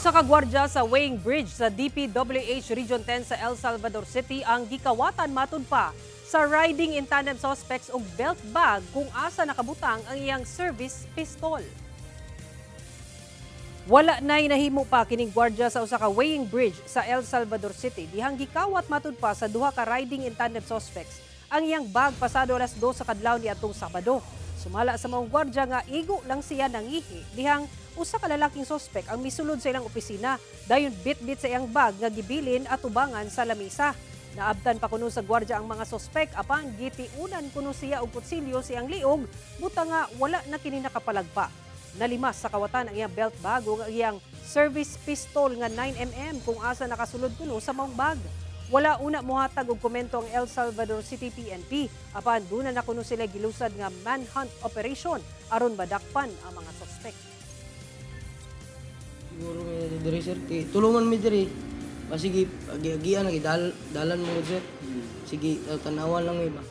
Usa ka gwardya sa weighing bridge sa DPWH Region 10 sa El Salvador City ang gikawatan matud pa sa riding in tandem suspects og belt bag kung asa nakabutang ang iyang service pistol. Wala na'y nahimo pa kining gwardya sa usa ka weighing bridge sa El Salvador City dihang gikawat matud pa sa duha ka riding in tandem suspects ang iyang bag pasado alas 2 sa kadlaw niadtong Sabado. Sumala sa maong gwardya nga igo lang siya nangihi dihang usa ka lalaking suspek ang misulod sa ilang opisina dayon bitbit sa iyang bag nga gibilin atubangan sa lamisa. Naabtan pa kuno sa gwardya ang mga suspek, apan gitiunan kuno siya og kutsilyo sa iyang liog, buta nga wala na kini nakapalagpa. Nalimas sa kawatan ang iyang belt bag ug ang iyang service pistol nga 9 mm kung asa nakasulod kuno sa maong bag. Wala una mohatag og komento ang El Salvador City PNP, apan duna na kuno sila gilusad nga manhunt operation aron madakpan ang mga suspek. Siguro may diri, sir, kay tulungan mi diri. Ba sige, agi-agian lagi dalan mo, sir. Sige, tanawan lang mi ba.